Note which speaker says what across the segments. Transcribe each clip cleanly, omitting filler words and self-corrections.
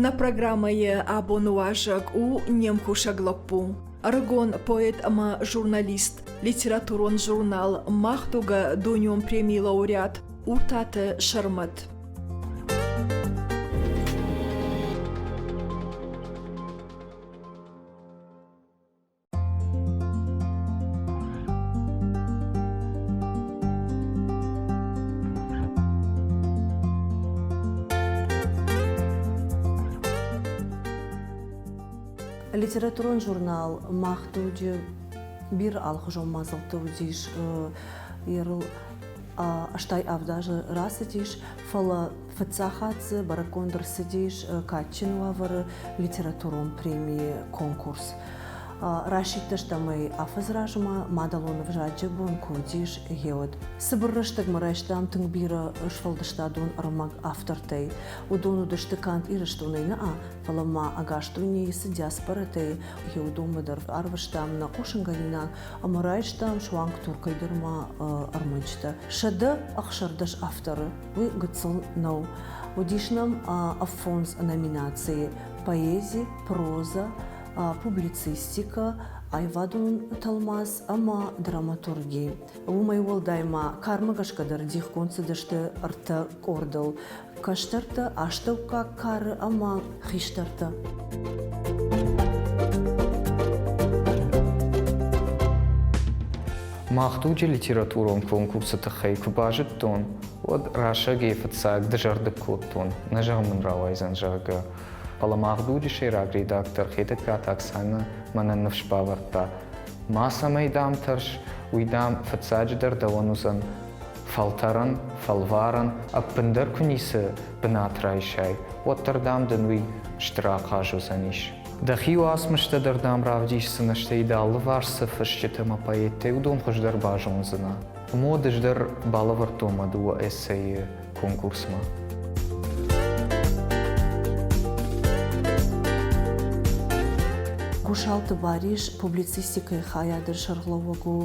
Speaker 1: Нӕ программӕйы абоны уазӕг у не мкусӕг лӕппу, ӕрыгон поэт ӕмӕ журналист, литературон журнал «Мах дуг»-ы дунеон премийы лауреат Уртаты Сӕрмӕт.
Speaker 2: Литературон журнал «Мах дуджы» бирӕ алыхуызон мадзӕлттӕ уыдис. Ерыл 87 азы рацыдис, фӕлӕ фыццаг хатт дзы бӕрӕггонд ӕрцыдис кадджын уавӕры литературон премийы конкурс. Расидтыстӕм ӕй афӕдз размӕ мадӕлон ӕвзаджы бон куы уыдис, гъеуӕд. Цыбыр рӕстӕгмӕ райстам тынг бирӕ сфӕлдыстадон ӕрмӕг автортӕй. Уыдон уыдысты канд Ирыстонӕй нӕ, фӕлӕ ма ӕгас дунейы цы диаспорӕтӕй, гъе уыдонмӕ дӕр арвыстам нӕ хъусынгӕнинаг ӕмӕ райстам суанг Туркӕй дӕр ма ӕрмӕджытӕ. 116 авторы, уый гыццыл нӕу. Уыдис нӕм ӕффондз номинацийы поэзи, прозӕ, публицистикӕ, аивадон тӕлмац ӕмӕ драматурги. Уымӕй уӕлдай ма кармӕ гӕсгӕ дӕр дихгонд цыдысты ӕртӕ къордыл кӕстӕртӕ, астӕуккаг кары ӕмӕ хистӕртӕ.
Speaker 3: Мах дуджы литературон конкурсы тыххӕй куы базыдтон, уӕд расӕгӕй фыццаг дызӕрдыг кодтон, нӕ зӕгъ мын рауайдзӕн, зӕгъгӕ. Фӕлӕ мах дуджы сӕйраг редактор Хетӕгкаты Оксанӕ мӕнӕн ныфс бавӕрдта, мацӕмӕй, дам, тӕрс, уый, дам, фыццаджыдӕр дӕуӕн уыдзӕн фӕлтӕрӕн, фӕлварӕн, ӕппындӕр куы ницы бынат райсай, уӕддӕр, дам, дын уый стыр ахъаз уыдзӕнис. Дӕхи уацмыстӕ дӕр, дам, равдисдзынӕ, стӕй дӕ алыварс цы фысджытӕ ӕмӕ поэттӕй, уыдон хуыздӕр базондзынӕ. Мод ӕз дӕр балӕвӕрдтон мӕ дыууӕ эссейы конкурсмӕ.
Speaker 2: Гусалты Барис публицистикӕйы хайады сӕргълӕууӕг у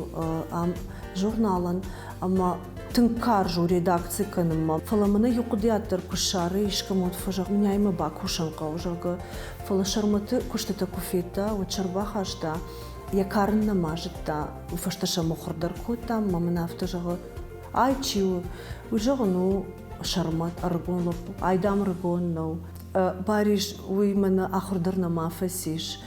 Speaker 2: ам журналӕн ӕмӕ тынг карз у редакци кӕнынмӕ. Фӕлӕ мӕнӕ иу хъуыдыйад дӕр куы ссары искӕмӕн, уӕд фӕзӕгъы, мӕнӕй бакусын хъӕуы, зӕгъгӕ. Фӕлӕ Сӕрмӕты куыстытӕ куы федта, уӕд сӕ ӕрбахаста, йӕ кар ын нӕма зыдта. Уый фӕстӕ сӕ мыхуыр дӕр кодтам ӕмӕ мын афтӕ зӕгъы, Ай чи у? Уый зӕгъын у Сӕрмӕт, ӕрыгон лӕппу. Ай дам ӕрыгон нӕу. Барис, уый мӕнӕ ахуыр дӕр нӕма фӕцис,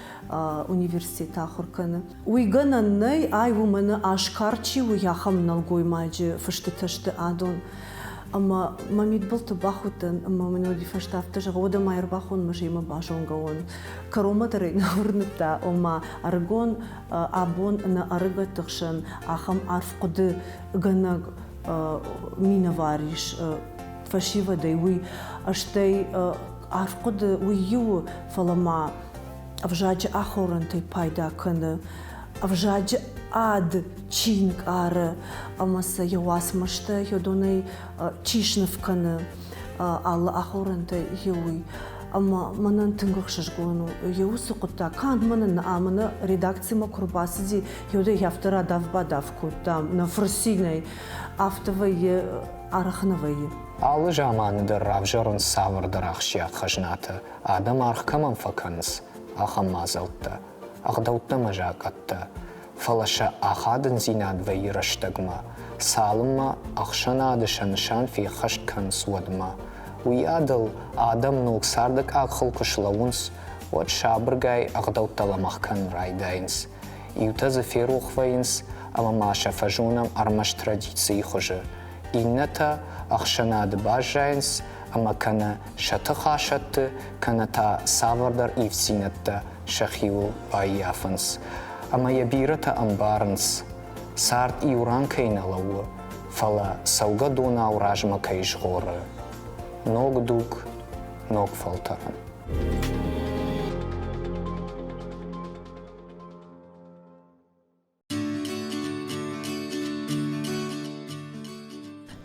Speaker 2: университеты ахуыр кӕны. Уый гӕнӕн нӕй, ай у мӕнӕ Аскар чи у, ахӕм нӕлгоймаджы фыстытӕ сты адон. Ӕмӕ мӕ мидбылты бахудтӕн ӕмӕ мын уӕд фӕстӕ афтӕ зӕгъы, уӕдӕ ма ӕрбахон мӕ семӕ базонгӕ уон. Кӕронмӕ дӕр ӕй нӕ уырныдта, ома ӕрыгон абон нӕ ӕрыгӕтты хсӕн ахӕм арф хъуыдыгӕнӕг минӕвар ис фӕсивӕдӕй, уый стӕй арф хъуыды уый иу у, фӕлӕ ма ӕвзаджы ахорӕнтӕй пайда кӕны, ӕвзаджы ад чи нкъары ӕмӕ сӕ йӕ уацмыстӕ уыдонӕй чи сныв кӕны, алы ахорӕнтӕй йе уый. Ӕмӕ мӕнӕн тынг ӕхсызгон у йӕ уыцы хъуыддаг. Канд мӕнӕн нӕ, мӕнӕ редакцимӕ куы рбацыди, уӕдӕй афтӕ радав-бадав кодтам, нӕ фырцинӕй. Афтӕ вӕййы, арӕх нӕ вӕййы.
Speaker 4: Алы заманы дӕр равзӕрынц цавӕрдӕр ахсджиаг хӕзнатӕ, адӕм аргъ кӕмӕн фӕкӕнынц, ахӕм мадзӕлттӕ, ӕгъдӕуттӕ ӕмӕ закъӕттӕ. Фӕлӕ сӕ ахадындзинад вӕййы рӕстӕгмӕ, цалынмӕ ӕхсӕнады сӕ нысан феххӕст кӕнынц, уӕдмӕ. Уыйадыл адӕм ног царды къахыл куы слӕууынц, уӕд сабыргай ӕгъдӕуттӕ лӕмӕгъ кӕнын райдайынц. Иутӕ дзы ферох вӕййынц ӕмӕ ма сӕ фӕзонӕм ӕрмӕст традицийы хуызы. Иннӕтӕ ӕхсӕнады баззайынц ӕмӕ кӕнӕ сӕ тых асӕтты, кӕнӕ та цавӕрдӕр ивддзинӕдтӕ сӕхиуыл баййафынц. Ӕмӕ йӕ бирӕтӕ ӕмбарынц, цард иу ран кӕй нӕ лӕууы, фӕлӕ цӕугӕдонау размӕ кӕй згъоры. Ног дуг, ног фӕлтӕрӕн.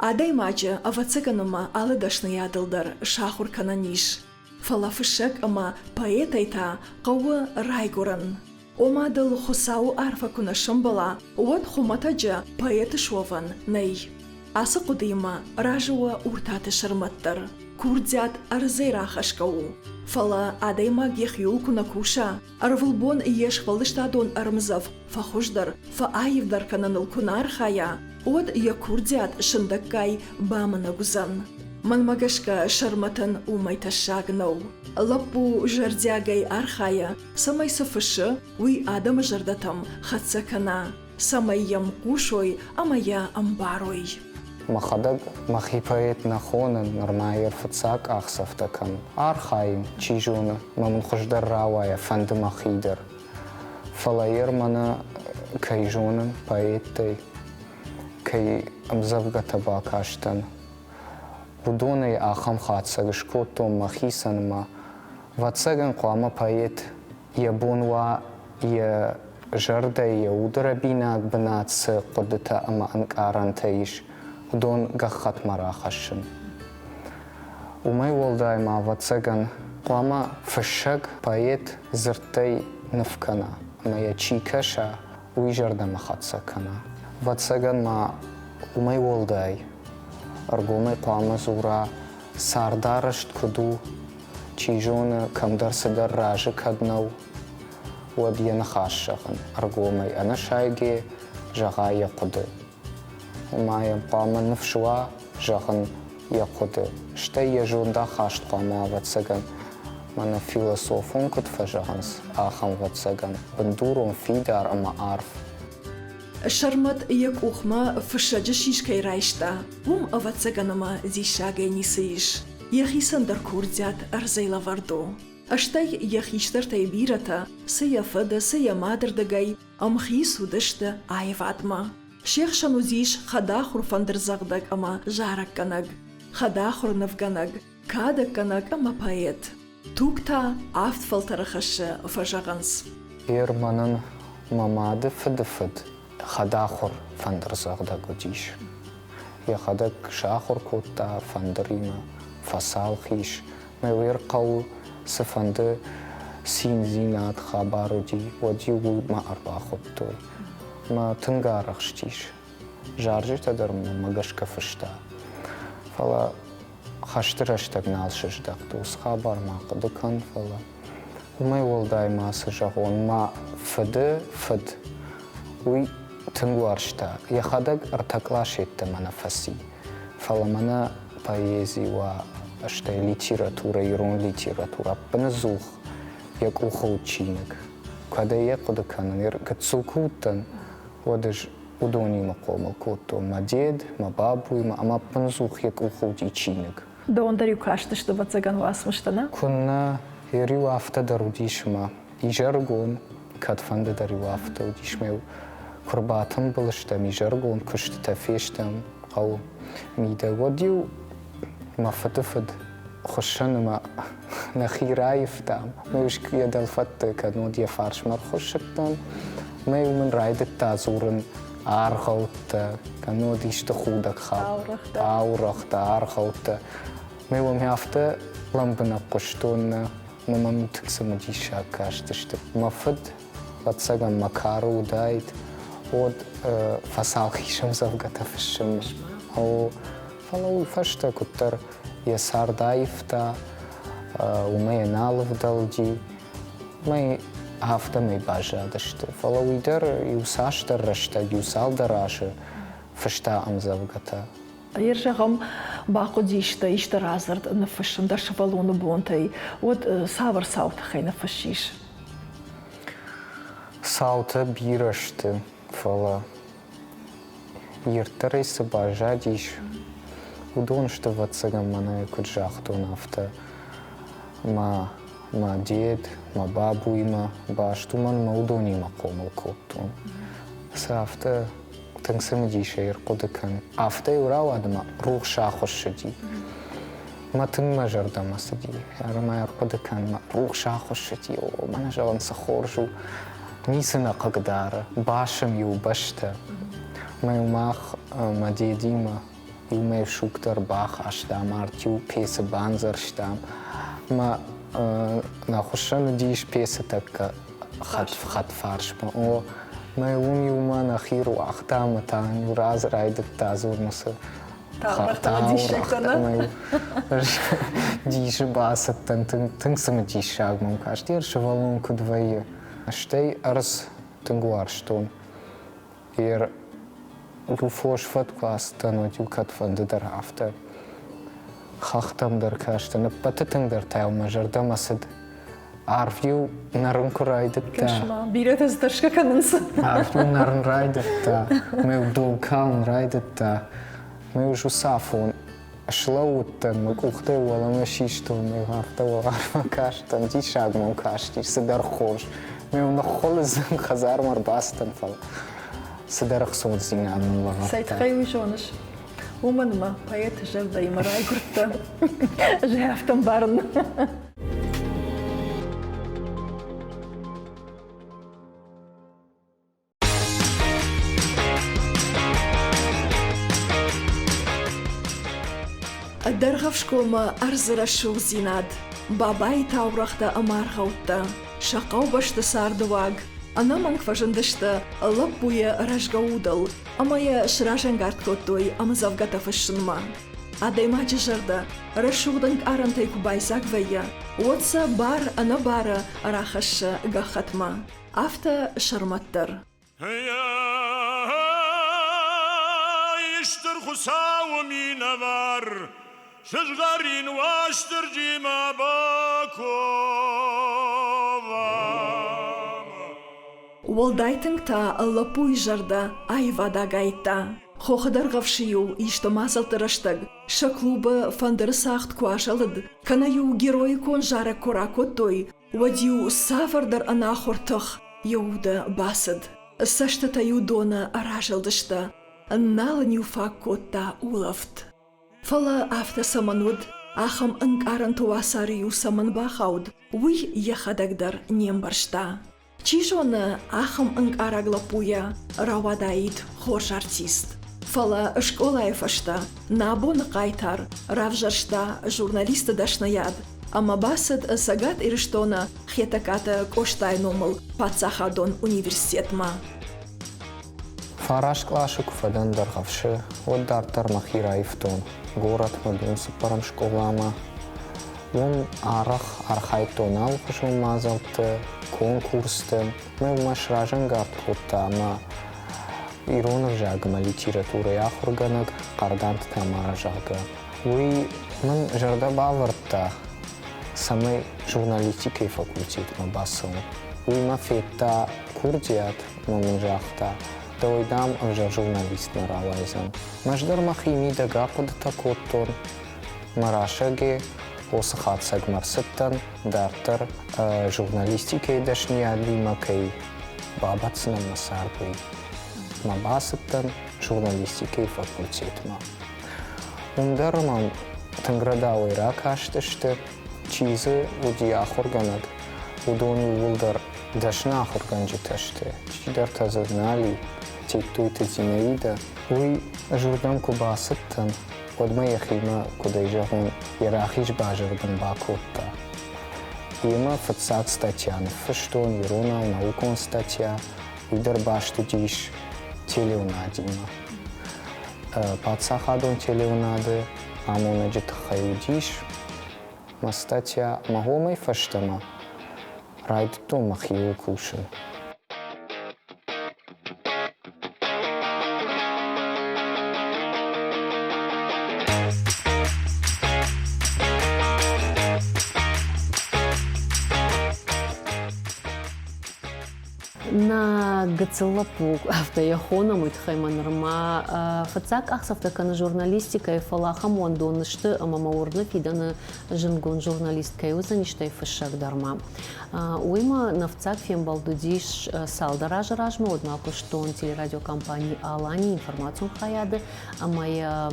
Speaker 1: Адӕймаджы, ӕвӕццӕгӕн ӕмӕ алы дӕсныйадыл дӕр сахуыр кӕнӕн ис. Фӕлӕ фыссӕг ӕмӕ поэтӕй та хъӕуы райгуырын. Ома дыл Хуыцауы арфӕ куы нӕ сӕмбӕла, уӕд хуымӕтӕджы поэт суӕвӕн нӕй. Ацы хъуыдыимӕ разы у Уртаты Сӕрмӕт дӕр. Курдиат ӕрдзӕй рахӕсгӕ у, фӕлӕ адӕймаг йӕхиуыл куы нӕ куса, ӕрвылбон йе сфӕлдыстадон ӕрмдзӕф фӕхуыздӕр, фӕаивдӕр кӕныныл куы нӕ архайа, уӕд йӕ курдиат сындӕггай бамынӕг уыдзӕн. Мӕнмӕ гӕсгӕ, Сӕрмӕтӕн уымӕй тӕссаг нӕу. Лӕппу зӕрдиагӕй архайы, цӕмӕй цы фыссы, уый адӕмы зӕрдӕтӕм хӕццӕ кӕна, цӕмӕй йӕм хъусой ӕмӕ йӕ ӕмбарой.
Speaker 4: Мӕхӕдӕг мӕхи поэт нӕ хонын, нырма йӕ фыццаг къахдзӕфтӕ кӕнын. Архайын, чи зоны, мӕ мын хуыздӕр рауайа, фӕнды мӕхи дӕр. Фӕлӕ йер мӕнӕ кӕй зонын поэттӕй, кӕй ӕмдзӕвгӕтӕ бакастӕн, уыдонӕй ахӕм хатдзӕг скодтон мӕхицӕн ӕмӕ, ӕвӕццӕгӕн, хъуамӕ поэт йӕ бон уа йӕ зӕрдӕйы, йӕ уды рӕбинаг бынат цы хъуыдытӕ ӕмӕ ӕнкъарӕнтӕ ис, уыдон гӕххӕтмӕ рахӕссын. Уымӕй уӕлдай ма, ӕвӕццӕгӕн, хъуамӕ фыссӕг, поэт дзырдтӕй ныв кӕна ӕмӕ йӕ чи кӕса, уый зӕрдӕмӕ хӕццӕ кӕна. Ӕвӕццӕгӕн ма уымӕй уӕлдай ӕргомӕй хъуамӕ дзура, цардарӕзт куыд у, чи зоны, кӕмдӕр цыдӕр разы кӕд нӕу, уӕд йӕ ныхас зӕгъын ӕргомӕй ӕнӕсайгӕ зӕгъа йӕ хъуыды. Ома йӕм хъуамӕ ныфс уа, зӕгъын йӕ хъуыды, стӕй йӕ зондахаст хъуамӕ, ӕвӕццӕгӕн, мӕнӕ философон куыд фӕзӕгъынц, ахӕм, ӕвӕццӕгӕн, бындурон, фидар ӕмӕ арф.
Speaker 1: Сӕрмӕт йӕ къухмӕ фыссӕджы сис кӕй райста, уым, ӕвӕццӕгӕн ӕмӕ диссагӕй ницы ис. Йӕхицӕн дӕр курдиат ӕрдзӕй лӕвӕрд у. Стӕй йӕ хистӕртӕй бирӕтӕ, цы йӕ фыды, цы йӕ мадырдыгӕй, ӕмхиц уыдысты аивадмӕ. Се хсӕн уыдис хӕдахуыр фӕндырдзӕгъдӕг ӕмӕ зарӕггӕнӕг, хӕдахуыр нывгӕнӕг, кадӕггӕнӕг ӕмӕ поэт. Туг та авд фӕлтӕры хӕссы, фӕзӕгъынц.
Speaker 4: Ер мӕнӕн мӕ мады фыдыфыд хӕдахуыр фӕндырдзӕгъдӕг уыдис. Йӕхӕдӕг сахуыр кодта фӕндыримӕ, фӕцалх ис. Мӕ уӕр хъӕуы цыфӕнды циндзинад хабар уыди, уӕд-иу уымӕ ӕрбахуыдтой. Мӕ тынг арӕхстис. Зарджытӕ дӕр мӕнмӕ гӕсгӕ фыста. Фӕлӕ хӕсты рӕстӕг нал сыздӕхт, уыцы хабар ма хъуыды кӕн, фӕлӕ уымӕй уӕлдай ма цы зӕгъон, мӕ фыды фыд уый тынг уарзта. Йӕхӕдӕг ӕртӕ кълас йеддӕмӕ нӕ фӕци. Фӕлӕ мӕнӕ поэзи уа, стӕй литературӕ, ирон литературӕ ӕппынӕдзух йӕ къухы уыд чиныг. Кӕд ӕй йӕ хъуыды кӕнын, гыццыл куы уыдтӕн, уӕд ӕз уыдонимӕ хъомыл кодтон мӕ дед, мӕ бабуимӕ ӕмӕ ӕппынӕдзух йӕ къухы уыди чиныг.
Speaker 1: Дӕуӕн дӕр-иу кастысты, ӕвӕццӕгӕн, уацмыстӕ, нӕ?
Speaker 4: Куыннӕ, йӕ-иу афтӕ дӕр уыдис ӕмӕ изӕрыгон, кӕдфӕнды дӕр-иу афтӕ уыдис ӕмӕ-иу куы рбатымбыл стӕм, изӕрыгон куыстытӕ фестӕм хъӕуы мидӕг, уӕд-иу мӕ фыдыфыд хуыссӕны мӕ нӕхи раивтам. Мӕ ус йӕ дӕлфӕдты кӕннод йӕ фарсмӕ ӕрхуыссыдтӕн. Мӕ-иу мын райдыдта дзурын аргъӕуттӕ, кӕннод исты худӕг таурӕгътӕ, аргъӕуттӕ. Мӕ уым афтӕ лӕмбынӕг хъуыстон, нӕ мӕ мӕм тынг цымыдисаг кастысты. Мӕ фыд, ӕвӕццӕгӕн, мӕ кары уыдаид, уӕд фӕцалх ис ӕмдзӕвгӕтӕ фыссынмӕ. Фӕлӕ уый фӕстӕ куыддӕр йӕ цард аивта, уымӕ йӕ нал ӕвдӕлди, мӕ афтӕмӕй баззадысты. Фӕлӕ уый дӕр иуцасдӕр рӕстӕг, иу-цалдӕр азы фыста ӕмдзӕвгӕтӕ.
Speaker 1: Ер зӕгъӕм, бахъуыдис дӕ исты радзырд ныффыссын дӕ сывӕллоны бонтӕй, уӕд цавӕр цауы тыххӕй ныффыссис?
Speaker 4: Цаутӕ бирӕ сты, фӕлӕ ирддӕрӕй цы баззадис, уыдон сты, ӕвӕццӕгӕн, мӕнӕ куыд загътон, афтӕ. Мӕ мӕ дед, мӕ бабуимӕ баст, уымӕн мӕ уыдонимӕ хъомыл кодтон. Цы афтӕ тынг цымыдисӕй ӕрхъуыды кӕн. Афтӕ-иу рауад ӕмӕ рухс ахуыссыди. Мӕ тынг мӕ зӕрдӕмӕ цыди. Ӕрмӕ ӕрхъуыды кӕн, мӕ рухс ахуыссыди, о, мӕнӕ зӕгъын, цы хорз у. Ницы нӕ хъыгдары, басым-иу бӕстӕ. Мӕ-иу мах мӕ дедимӕ иумӕ суг дӕр бахастам, арт-иу пецы бандзӕрстам. Мӕ нӕ хуыссӕн уыдис пецы тӕккӕ хӕдфарсмӕ. О, мӕ уым иумӕ нӕхи руагътам ӕмӕ та иу раз райдыдта дзурын цы.
Speaker 1: Таурӕгътӕ диссӕгтӕ, нӕ?
Speaker 3: Дисы бацыдтӕн, тынг цымыдиссаг мӕм касти, сывӕллон куыд вӕййы. Стӕй ӕрдз тынг уарзтон. Иу фос фӕд куы ацыдтӕн, уӕд-иу кӕдфӕнды дӕр афтӕ хӕхтӕм дӕр кастӕн. Ӕппӕты тынгдӕр та-иу мӕ зӕрдӕмӕ цыд. Арв-иу нӕрын куы райдыдта.
Speaker 1: Кӕс-ма, бирӕтӕ дзы тӕрсгӕ кӕнынц.
Speaker 3: Арв-иу нӕрын райдыдта, мӕ-иу дон калын райдыдта. Мӕ-иу уыцы афон слӕууыдтӕн, мӕ къухтӕй уӕлӕмӕ систон, мӕ афтӕ уӕларвмӕ кастӕн, диссаг мӕм кастис, цыдӕр хорз. Мӕ ныххуылыдз хӕдзармӕ ӕрбацыдтӕн, фӕлӕ цыдӕр ӕхцондзинад мын лӕвӕрдта.
Speaker 1: Цӕй тыххӕй уый зоныс? Уымӕн ӕмӕ поэты зӕрдӕимӕ райгуырдтӕ. Ӕз афтӕ ӕмбарын. Дӕргъӕвсгомы ӕрдзы рӕсугъддзинад, бабайы таурӕгътӕ ӕмӕ аргъӕуттӕ, сӕ хъӕубӕсты цардыуаг ӕнӕмӕнг фӕзындысты лӕппуйы рӕзгӕ удыл ӕмӕ йӕ сразӕнгард кодтой ӕмдзӕвгӕтӕ фыссынмӕ. Адӕймаджы зӕрдӕ рӕсугъд ӕнкъарӕнтӕй куы байдзаг вӕййы, уӕд сӕ бар-ӕнӕбары рахӕссы гӕххӕтмӕ. Афтӕ Сӕрмӕт дӕр.
Speaker 5: Стыр Хуыцауы минӕвар, сызгъӕрин Уастырджимӕ бакувӕм.
Speaker 1: Уӕлдай тынг та лӕппуйы зӕрдӕ аивад агайдта. Хохы Дӕргъӕвсы-иу исты мадзӕлтты рӕстӕг сӕ клубы фӕндыры цагъд куы азӕлыд, кӕнӕ-иу героикон зарӕг куы ракодтой, уӕд-иу цавӕрдӕр ӕнахуыр тых йӕ уды бацыд. Цӕстытӕ-иу доны разылдысты, нал ын-иу фаг кодта улӕфт. Фӕлӕ афтӕ цӕмӕн уыд, ахӕм ӕнкъарӕнты уацары-иу цӕмӕн бахауд, уый йӕхӕдӕг дӕр не мбӕрста. Чи зоны, ахӕм ӕнкъараг лӕппуйӕ рауадаид хорз артист. Фӕлӕ скъолайы фӕстӕ нӕ абоны хъайтар равзӕрста журналисты дӕсныйад ӕмӕ бацыд Цӕгат Ирыстоны Хетӕгкаты Къостайы номыл паддзахадон университетмӕ.
Speaker 3: Фараст къласы куы фӕдӕн Дӕргъӕвсы, уӕд дарддӕр мӕхи раивтон горӕтмӕ дон цыппӕрӕм скъоламӕ. Уым арӕх архайдтон алыхуызон мадзӕлтты, конкурсты. Мӕ уымӕ сразӕнгард кодта ӕмӕ ирон ӕвзаг ӕмӕ литературӕйы ахуыргӕнӕг Хъарданты Тамара, зӕгъгӕ. Уый мын зӕрдӕ бавӕрдта, цӕмӕй журналистикӕйы факультетмӕ бацӕуон. Уый мӕ федта курдиат ӕмӕ мын загъта, дӕуӕй, дам, ӕвзӕр журналист нӕ рауайдзӕн. Ӕз дӕр мӕхи мидӕг ахъуыдытӕ кодтон, мӕ расӕге уыцы хатдзӕгмӕ ӕрцыдтӕн, дарддӕр журналистикӕйы дӕсныйадимӕ кӕй бабӕтдзынӕн мӕ цард, уый. Мӕ бацыдтӕн журналистикӕйы факультетмӕ. Уым дӕр мӕм тынг рӕдауӕй ракастысты, чи дзы уыди ахуыргӕнӕг, уыдон иууылдӕр дӕсны ахуыргӕнджытӕ сты, чидӕртӕ дзы нал и, Тедтойты Зинаидӕ. Уый ӕз уырдӕм куы бацыдтӕн, уӕд мӕ йӕхимӕ, куыд ӕй зӕгъон, йӕ рахиз базыр бын бакодта. Йемӕ фыццаг статья ныффыстон, иронау наукон статья, уый дӕр баст уыдис телеуынадимӕ. Паддзахадон телеуынады амонӕджы тыххӕй уыдис мӕ статья мӕ уымӕй фӕстӕмӕ райдыдтон мӕхиуыл кусын.
Speaker 6: Нӕ гыццыл лӕппу, афтӕ йӕ хонӕм, уый тыххӕй мӕ нырма фыццаг къахдзӕфтӕ кӕны журналистикӕйы, фӕлӕ ахӕм уӕндон сты ӕмӕ мӕ уырны фидӕны зындгонд журналист кӕй уыдзӕн, стӕй фыссӕг дӕр ма. Уый ма нӕ фыццаг фембӕлд уыдис цалдӕр азы размӕ, уӕд ма куыстон телерадиокомпани «Алани» информацион хайады ӕмӕ йӕ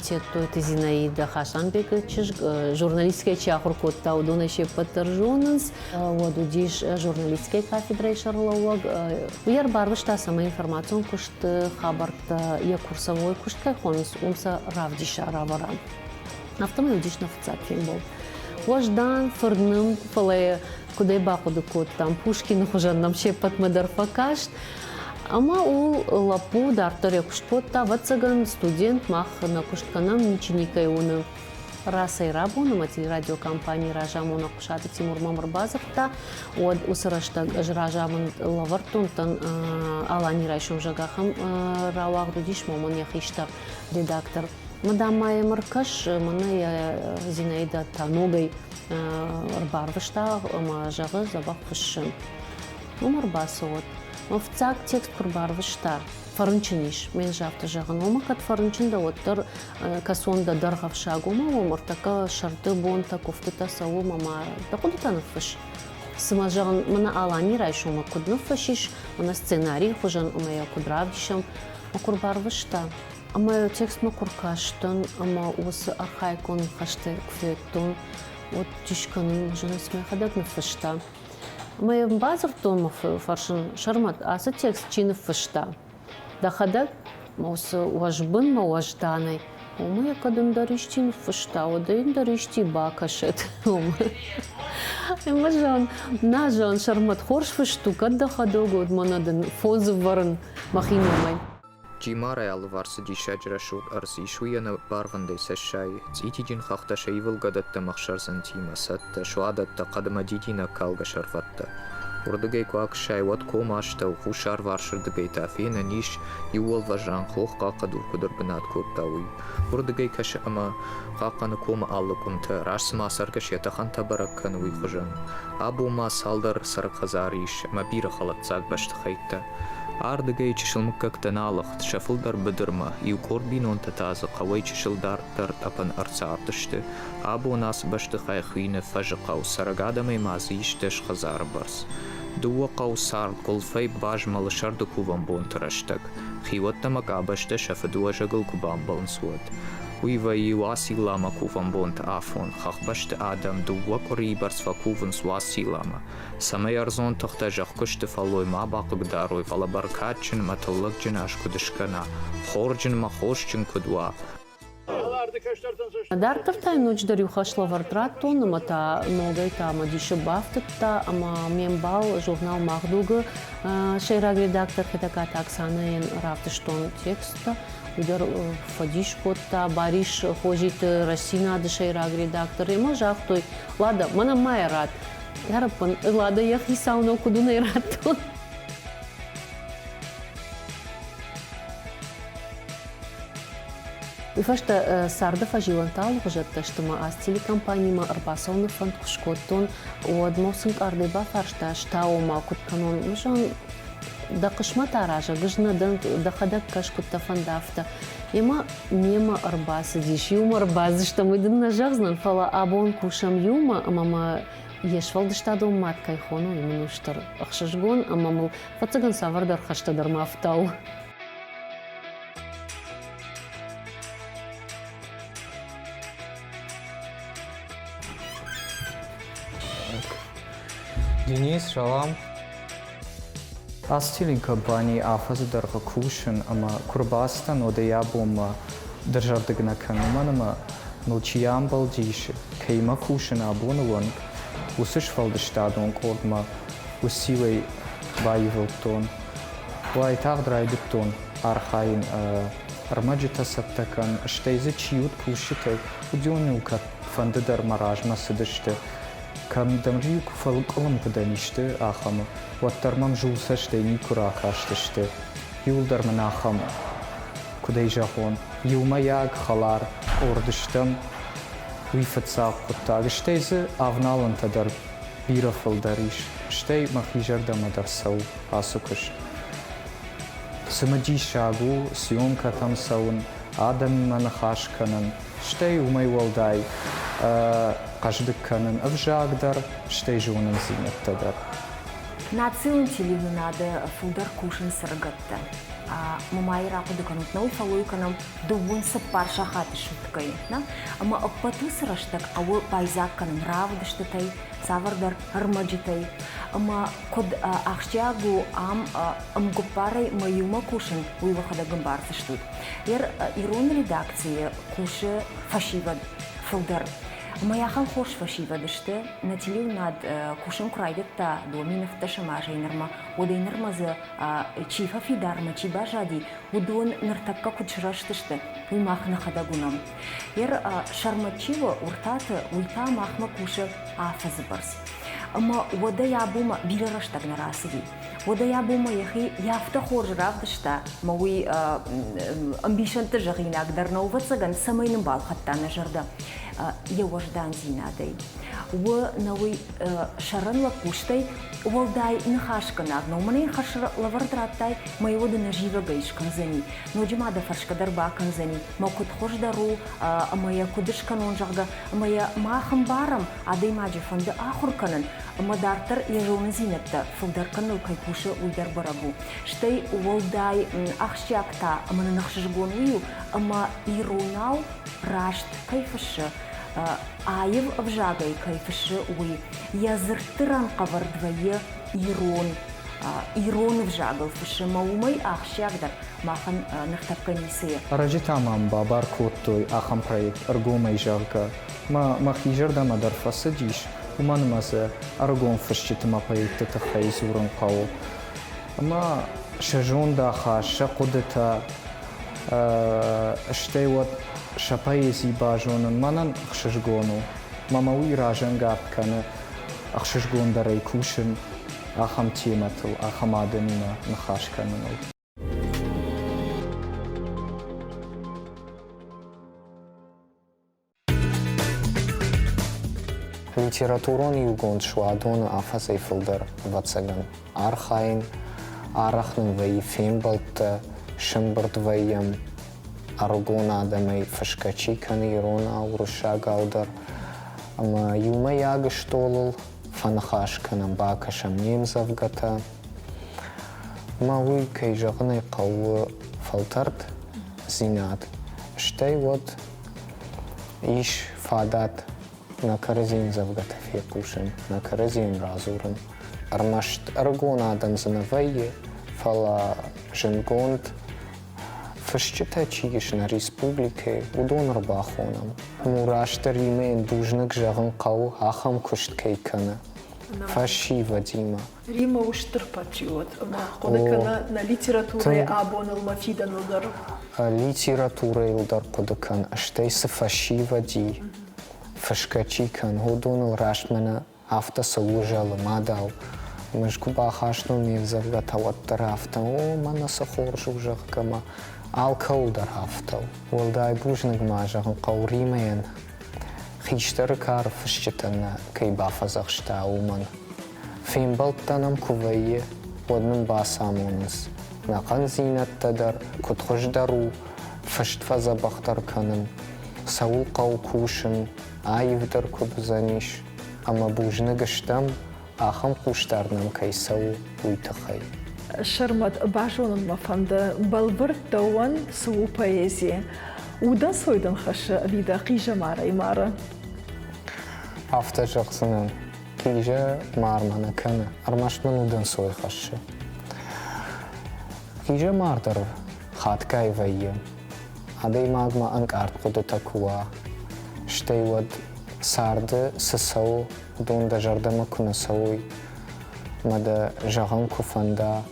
Speaker 6: Тедтойты Зинаидӕ Хасанбегы чызг, журналистикӕйы чи ахуыр кодта, уыдонӕй се ппӕт дӕр зонынц. Уӕд уыдис журналистикӕйы кафедрӕйы сӕргълӕууӕг. Уый ӕрбарвыста, цӕмӕй информацион куысты хабӕрттӕ йӕ курсовой куыст кӕй хонынц, уым сӕ равдиса, равӕра. Афтӕмӕй уыдис нӕ фыццаг фембӕлд. Уӕздан, фырнымд, фӕлӕ куыдӕй бахъуыды кодтам, Пушкины хуызӕн нӕм се ппӕтмӕ дӕр фӕкаст. Ӕмӕ ууыл лӕппу дарддӕр йӕ куыст кодта, ӕвӕццӕгӕн, студент, мах нӕ куыст кӕнӕм, ничи никӕй уыны. Рацӕй-рабон ӕмӕ телерадиокомпанийы разамонӕг Хъуысаты Тимур мӕм ӕрбадзырдта, уӕд уыцы рӕстӕг ӕз разамынд лӕвӕрдтон Алани райсом, зӕгъгӕ, ахӕм рауагъд уыдис мӕ йӕ хистӕр редактор. Мадам ма йӕм ӕркӕс, мӕнӕ йӕ Зинаидӕ та ногӕй ӕрбарвыста ӕмӕ зӕгъы, дзӕбӕх фыссы. Уым ӕрбацӕуӕд. Мӕ фыццаг текст куы рбарвыста, фӕрынчын ис, ме афтӕ зӕгъын, ома кӕд фӕрынчын дӕ, уӕддӕр кӕцон дӕ дӕргъӕвсаг, ома уым ӕртӕккӕ сӕрды бонтӕ, куывтытӕ цӕуы ӕмӕ ма дӕ хъуыдытӕ ныффысс. Цымӕ зӕгъын, мӕнӕ Алани райсомы куыд ныффыссис, мӕнӕ сценарийы хуызӕн ӕмӕ йӕ куыд равдисӕм, мӕ куы рбарвыста. Ӕмӕ текстмӕ куы ркастӕн ӕмӕ уыцы архаикон ныхӕстӕ куы федтон, уӕд дис кӕнын, зӕгъын, цымӕ йӕхӕдӕг ныффыста. Ӕмӕ йӕм бадзырдтон мӕ фӕрсын, Сӕрмӕт, ацы текст чи ныффыста? Дӕхӕдӕг? Мӕ уыцы уӕзбын, мӕ уӕзданӕй. Уымӕ йӕ кӕд ӕндӕр исчи ныффыста, уӕд ӕй ӕндӕр исчи бакӕсӕд. Ӕмӕ зӕгъын, нӕ зӕгъын, Сӕрмӕт, хорз фыст у, кӕд дӕхӕдӕг, уӕд мӕнӕ дын фондзы вӕрын мӕхи номӕй.
Speaker 3: Джимарайы алыварс цы диссаджы рӕсугъд ӕрдз ис, уый ӕнӕ барвӕндӕй цӕссайы. Цъитиджын хӕхтӕ сӕ ивылгӕ дӕттӕм ӕхсӕрдзӕнтимӕ, цӕттӕ, суадӕттӕ, хъӕдмӕ дидинӕг калгӕ сӕрвӕттӕ. Уырдыгӕй куы акӕсай, уӕд комы астӕу, хуссарварсырдыгӕй та фенӕн ис, иу уӕлвӕзран хох хъахъхъӕдур куыд ӕрбынат кодта, уый. Уырдыгӕй кӕсы ӕмӕ хъахъхъӕны комы алы къуымтӕ, раст цыма цӕргӕс йӕ тӕхӕнтӕ бӕрӕг кӕны, уый хуызӕн. Абон ма цалдӕр цӕрӕг хӕдзары ис ӕмӕ бирӕ хӕлӕтдзаг бӕстыхӕйттӕ. Ардыгӕй чысыл мыггӕгтӕ нӕ алыгъд, сӕ фылдӕр быдырмӕ, иу къорд бинонтӕ та дзы хъӕуӕй чысыл дарддӕр тъӕпӕн ӕрцардысты. Абон ацы бӕстыхай хуины Фӕзыхъӕу, цӕрӕг адӕмӕй ма дзы ис 10 хӕдзары бӕрц. Дыууӕ хъӕу цард гуылфӕй базмӕлы сӕрды кувӕн бонты рӕстӕг, хиуӕттӕ ӕмӕ къабӕзтӕ сӕ фыдыуӕзӕгыл куы бамбӕлынц, уӕд. Уый вӕййы Уацилламӕ кувӕн бонты афон, хӕхбӕсты адӕм дыууӕ къуырийы бӕрц фӕкувынц Уацилламӕ, цӕмӕй ӕрдзон тыхтӕ зӕхкуысты фӕллой ма бахъыгдарой, фӕлӕ бӕркадджын ӕмӕ тыллӕгджын аз куыд скӕна, хорджын ӕмӕ хосджын куыд уа.
Speaker 6: Дарддӕр та йын ноджыдӕр иу хӕслӕвӕрд радтон ӕмӕ та ногӕй та мӕ дисы бафтыдта ӕмӕ ме мбал журнал «Мах дуг»-ы сӕйраг редактор Хетӕгкаты Оксанӕйӕн равдыстон тексттӕ. Уый дӕр фӕдис кодта Барис Хозиты Рӕстдзинад-ы сӕйраг редактор ӕмӕ загътой, Лада, мӕнӕн ма йӕ ратт. Ӕрӕппын, Лада йӕ хицау нӕу, куыд уын ӕй радтон? Уый фӕстӕ царды фӕзилӕнтӕ алыгъуызӕттӕ сты мӕ ацы телекомпанимӕ ӕрбацӕуыны фӕнд куы скодтон, уӕд мӕ уыцы ӕнкъардӕй бафарста, ӕз та ома куыд кӕнон? Зӕгъын, дӕ хъысмӕт аразӕг ӕз нӕ дӕн, дӕхӕдӕг кӕс, куыд дӕ фӕнда, афтӕ. Емӕ мемӕ ӕрбацыдис, иумӕ ӕрбацыдыстӕм, уый дын нӕ зӕгъдзынӕн, фӕлӕ абон кусӕм иумӕ ӕмӕ мӕ йе сфӕлдыстадон мад кӕй хоны, уый мын у стыр ӕхсызгон ӕмӕ мыл, ӕвӕццӕгӕн, цавӕрдӕр хӕстӕ дӕр ма ӕфтауы.
Speaker 3: Денис, салам. Ацы телекомпанийы афӕдзы дӕргъы кусын ӕмӕ куы рбацыдтӕн, уӕд ӕй абонмӕ дызӕрдыг нӕ кӕнын, уымӕн ӕмӕ мыл чи амбӕлдис, кӕимӕ кусын абоны онг, уыцы сфӕлдыстадон къордмӕ уыциуӕй баивылдтон. Уайтагъд райдыдтон архайын ӕрмӕджытӕ цӕттӕ кӕнын, стӕй дзы чи уыд кусджытӕй, уыдон-иу кӕдфӕнды дӕр мӕ размӕ цыдысты. Кӕмдӕр-иу куы фӕкъуылымпы дӕн исты ахӕмы, уӕддӕр мӕм зулцӕстӕй никуы ракастысты. Иуылдӕр мын ахӕм, куыд ӕй зӕгъон, иумӕйаг хӕлар къорд стӕм, уый фыццаг хъуыддаг. Стӕй дзы авналӕнтӕ дӕр бирӕ фылдӕр ис, стӕй мӕхи зӕрдӕмӕ дӕр цӕуы ацы куыст. Цымыдисаг у съемкӕтӕм цӕуын, адӕмимӕ ныхас кӕнын, стӕй уымӕй уӕлдай хъӕздыг кӕнын ӕвзаг дӕр, стӕй зонындзинӕдтӕ дӕр.
Speaker 7: Национ телеуынынады фылдӕр кусынц ӕрыгӕттӕ. Мамайы рахъуыды кӕнут, нӕ уый фӕллой кӕнӕм дыууын цыппар сахаты суткӕйы. Нӕ? Ӕмӕ ӕппӕт уыцы рӕстӕг хъӕуы байдзаг кӕнын равдыстытӕй, цавӕрдӕр ӕрмӕджытӕй. Ӕмӕ куыд ахсджиаг у ам ӕмгуыппарӕй мӕ иумӕ кусын, уый уӕхӕдӕг ӕмбардзыстут. Ирон редакцийы кусы фӕсивӕд фылдӕр. Ӕмӕ ахӕм хорз фӕсивӕд сты, нӕ телеуынад кусын куы райдыдта 2017 азӕй нырмӕ, уӕдӕй нырмӕ дзы чи фӕфидар ӕмӕ чи баззади, уыдон ныртӕккӕ куыд сырӕзтысты, уый мах нӕхӕдӕг уынӕм. Ер сӕрмӕт чи у, Уыртаты, уый та махмӕ кусы афӕдзы бӕрц. Ӕмӕ уӕдӕй абонмӕ бирӕ рӕстӕг нӕ рацыди. Уӕдӕй абонмӕ йӕхи афтӕ хорз равдыста, ӕмӕ уый ӕмбисӕндты зӕгъинаг дӕр нӕу, ӕвӕццӕгӕн, цӕмӕй нын балхӕдта нӕ зӕрдӕ йӕ уӕздандзинадӕй. У нӕ уый сӕрӕн лӕппустӕй уӕлдай ныхасгӕнӕг нӕу. Мӕнӕ йын хӕс лӕвӕрд радтай, мӕ уӕд ын зивӕгӕй скӕндзӕни. Ноджы ма дӕ фӕрсгӕ дӕр бакӕндзӕни, мӕ куыд хуыздӕр у ӕмӕ йӕ куыд скӕнон, зӕгъгӕ, ӕмӕ йӕ мах ӕмбарӕм, адӕймаджы фӕнды ахуыр кӕнын, ӕмӕ дарддӕр йӕ зонындзинӕдтӕ фылдӕр кӕныныл кӕй кусы, уый дӕр бӕрӕг у. Стӕй уӕлдай ахсджиаг та ӕмӕ нын ӕхсызгон уый у, ӕмӕ иронау раст кӕй фыссы, аив ӕвзагӕй кӕй фыссы, уый. Йӕ дзырдты рӕнхъӕвӕрд вӕййы ирон, ирон ӕвзагыл фыссы, ӕмӕ уымӕй ахсджиагдӕр махӕн ныртӕккӕ ницы и.
Speaker 3: Ӕрӕджы та мӕм бабар кодтой ахӕм проект ӕргомӕй, зӕгъгӕ. Мӕ мӕхи зӕрдӕмӕ дӕр фӕцыдис, уымӕн ӕмӕ дзы ӕрыгон фысджыты мӕ поэтты тыххӕй дзурын хъӕуы. Ӕмӕ сӕ зондахаст, сӕ хъуыдытӕ, стӕй уӕд сӕ поэзи базонын мӕнӕн ӕхсызгон у. Мӕ мӕ уый разӕнгард кӕны ӕхсызгондӕрӕй кусын ахӕм темӕтыл, ахӕм адӕмимӕ ныхас кӕныныл.
Speaker 4: Литературон иугонд Суадоны афӕдзӕй фылдӕр, ӕвӕццӕгӕн, архайын. Арӕх нын вӕййы фембӕлдтӕ, сӕмбырд вӕййӕм ӕрыгон адӕмӕй, фысгӕ чи кӕны иронау, уырыссагау дӕр. Ӕмӕ иумӕйаг стъолыл фӕныхас кӕнӕм, бакӕсӕм не мдзӕвгӕтӕ. Ӕмӕ уый, кӕй зӕгъын ӕй хъӕуы, фӕлтӕрддзинад. Стӕй уӕд ис фадат нӕ кӕрӕдзийы ӕмдзӕвгӕтӕ фехъусын, нӕ кӕрӕдзийӕн радзурын. Ӕрмӕст ӕрыгон адӕм дзы нӕ вӕййы, фӕлӕ зындгонд фысджытӕ чи ис нӕ республикӕйы, уыдон ӕрбахонӕм. Мурасты Римӕйӕн бузныг зӕгъын хъӕуы, ахӕм куыст кӕй кӕны фӕсивӕдимӕ.
Speaker 1: Рима у стыр патриот ӕмӕ хъуыды кӕны нӕ литературӕйы абоныл ӕмӕ фидӕныл дӕр.
Speaker 4: Литературӕйыл дӕр хъуыды кӕн, стӕй цы фӕсивӕд и, фысгӕ чи кӕн, уыдоныл раст мӕнӕ афтӕ цы узӕлы мадау. Ӕз куы бахастон ме мдзӕвгӕтӕ, уӕддӕр афтӕ, о, мӕнӕ цы хорз у, зӕгъгӕ мӕ алкӕуыл дӕр афтӕ у. Уӕлдай бузныг ма зӕгъын хъӕуы Римӕйӕн, хистӕры кары фысджытӕн нӕ кӕй бафӕдзӕхста, уымӕн. Фембӕлдтӕ нӕм куы вӕййы, уӕд нын бацамонынц, нӕ хъӕндзинӕдтӕ дӕр куыд хуыздӕр у фыст фӕдзӕбӕхдӕр кӕнын, цӕуыл хъӕуы кусын, аивдӕр куыд уыдзӕнис, ӕмӕ бузныг стӕм, ахӕм хъусдард нӕм кӕй цӕуы, уый тыххӕй.
Speaker 1: Сӕрмӕт, базонын мӕ фӕнды, бӕлвырд дӕуӕн цы у поэзи? Удӕнцой дын хӕссы ӕви дӕ хъизӕмарӕй мары?
Speaker 4: Афтӕ зӕгъдзынӕн, хъизӕмар мӕ нӕ кӕны, ӕрмӕст мын удӕнцой хӕссы. Хъизӕмар дӕр хатгай вӕййы. Адӕймагмӕ ӕнкъард хъуыдытӕ куы уа, стӕй уӕд царды цы цӕуы, уыдон дӕ зӕрдӕмӕ куы нӕ цӕуой, ӕмӕ дӕ зӕгъын куы фӕнда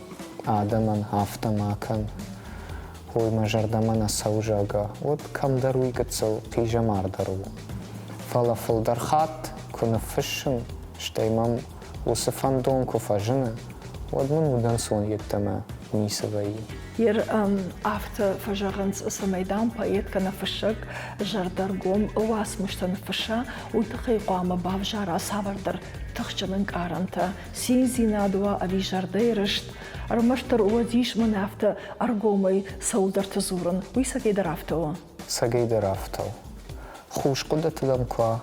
Speaker 4: адӕмӕн, афтӕ ма кӕн, уый мӕ зӕрдӕмӕ нӕ цӕуы, зӕгъгӕ, уӕд кӕмдӕр уый гыццыл хъизӕмар дӕр у. Фӕлӕ фылдӕр хатт куы ныффыссын, стӕй мӕм уыцы фӕндон куы фӕзыны, уӕд мын удӕнцон йеддӕмӕ ницы вӕййы.
Speaker 1: Ер афтӕ фӕзӕгъынц, цӕмӕй, дам, поэт кӕнӕ фыссӕг зӕрдӕргом уацмыстӕ ныффысса, уый тыххӕй хъуамӕ бавзара цавӕрдӕр тыхджын ӕнкъарӕнтӕ, циндзинад уа ӕви зӕрдӕйы рыст. Ӕрмӕстдӕр уӕд ис мӕнӕ афтӕ ӕргомӕй цӕуылдӕрты дзурын. Уый цӕгӕйдӕр афтӕ у.
Speaker 4: Цӕгӕйдӕр афтӕ у. Хус хъуыдыты дӕм куы уа,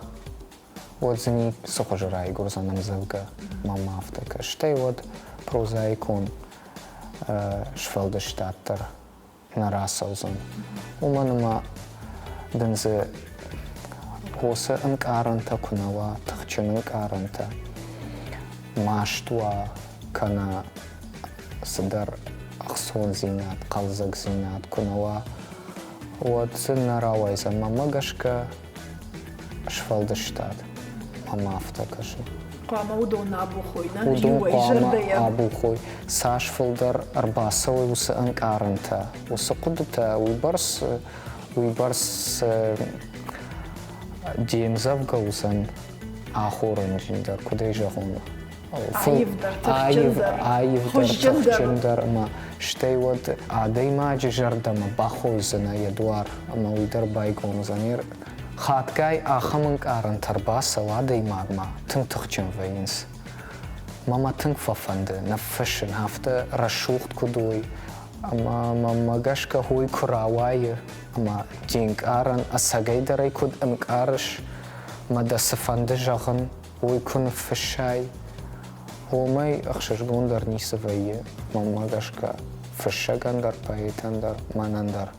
Speaker 4: уӕд дзы ницы хуызы райгуырдзӕн ӕмдзӕвгӕ, мӕм афтӕ кӕсы. Стӕй уӕд прозаикон сфӕлдыстад дӕр нӕ рацӕудзӕн. Уымӕн ӕмӕ дын дзы уыцы ӕнкъарӕнтӕ куы нӕ уа, тыхджын ӕнкъарӕнтӕ, маст уа кӕнӕ цыдӕр ӕхцондзинад, хъӕлдзӕгдзинад куы нӕ уа, уӕд дзы нӕ рауайдзӕн. Мӕнмӕ гӕсгӕ. сфӕлдыстад. Ӕмӕ афтӕ кӕсы.
Speaker 1: Хъуамӕ уыдон абухой, нӕ?
Speaker 4: Уыдон хъуамӕ абухой. Цас фылдӕр ӕрбацӕуой уыцы ӕнкъарӕнтӕ, уыцы хъуыдытӕ, уыйбӕрц, уыйбӕрц де мдзӕвгӕ уыдзӕн ахорӕнджындӕр, куыд ӕй зӕгъон,
Speaker 1: аивдӕр, тыхджындӕр,
Speaker 4: аивдӕр, тыхджындӕр ӕмӕ стӕй уӕд адӕймаджы зӕрдӕмӕ бахойдзынӕ йӕ дуар ӕмӕ уый дӕр байгом уыдзӕн. Хатгай ахӕм ӕнкъарӕнтӕ ӕрбацӕуы адӕймагмӕ, тынг тыхджын вӕййынц. Мӕ мӕ тынг фӕфӕнды ныффыссын, афтӕ рӕсугъд куыд уой, ӕмӕ мӕнмӕ гӕсгӕ уый куы рауайы, ӕмӕ де нкъарӕн ӕцӕгӕйдӕр ӕй куыд ӕнкъарыс, ӕмӕ дӕ цы фӕнды зӕгъын, уый куы ныффыссай, уымӕй ӕхсызгондӕр ницы вӕййы, мӕнмӕ гӕсгӕ, фыссӕгӕн дӕр, поэтӕн дӕр, мӕнӕн дӕр.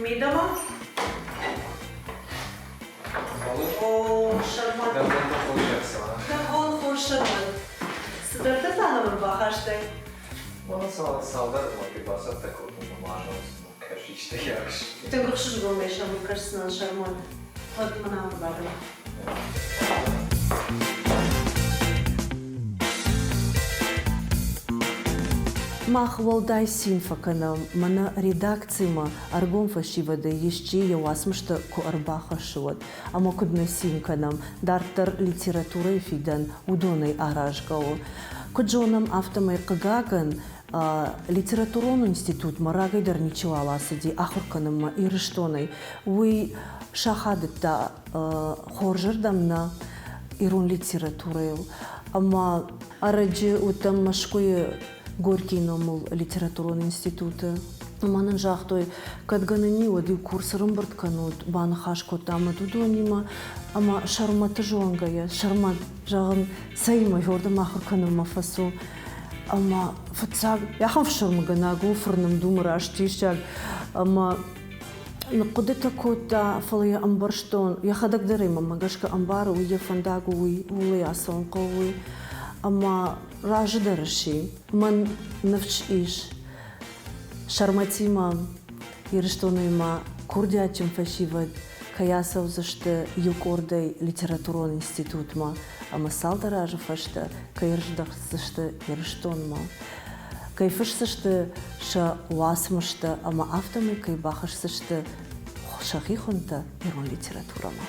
Speaker 2: Мидӕмӕ? О, Сӕрмӕт. Дӕ бон хорз, Сӕрмӕт. Цыдӕртӕ та нӕм ӕрбахастай.
Speaker 3: Цалдӕр мӕхи бацӕттӕ кодтон ӕмӕ кӕсисты
Speaker 2: Тынг ӕхсызгонӕй сӕм кӕсдзынӕн, Сӕрмӕт. Уӕд мын ам бадӕм. Мах уӕлдай цин фӕкӕнӕм, мӕнӕ редакцимӕ ӕргом фӕсивӕдӕй исчи йӕ уацмыстӕ куы ӕрбахӕссы, уӕд. Ӕмӕ куыд нӕ цин кӕнӕм, дарддӕр литературӕйы фидӕн уыдонӕй аразгӕ у. Куыд зонӕм, афтӕмӕй, хъыгагӕн, литературон институтмӕ рагӕй дӕр ничиуал ацыди ахуыр кӕнынмӕ Ирыстонӕй. Уый сахадыдта хорзырдӕм нӕ ирон литературӕйыл. Ӕмӕ ӕрӕджы уыдтӕн Мӕскуыйы Горькийы номыл литературон институты. Ӕмӕ нын загътой, кӕд гӕнӕн и, уӕд иу курс ӕрӕмбырд кӕнут, баныхас кодтам ӕд уыдонимӕ. Ӕмӕ Сӕрмӕты зонгӕйӕ, Сӕрмӕт, зӕгъын, цӕимӕ уырдӕм ахуыр кӕнынмӕ фӕцу. Ӕмӕ фыццаг ахӕм фсӕрмыгӕнаг у, фырнымд у, раст диссаг. Ӕмӕ ныхъхъуыдытӕ кодта, фӕлӕ йӕ ӕмбӕрстон, йӕхӕдӕг дӕр ӕй мӕнмӕ гӕсгӕ ӕмбары, уый йӕ фӕндаг у, уый ууыл ӕй ацӕуын хъӕуы, уый. Ӕмӕ разы дӕр сси. Мӕн ныфс ис, Сӕрмӕтимӕ Ирыстонӕй ма курдиатджын фӕсивӕд кӕй ацӕудзысты иу къордӕй литературон институтмӕ ӕмӕ цалдӕр азы фӕстӕ кӕй ӕрыздӕхдзысты Ирыстонмӕ, кӕй фысдзысты сӕ уацмыстӕ ӕмӕ афтӕмӕй кӕй бахӕсдзысты сӕхи хуынтӕ ирон литературӕмӕ.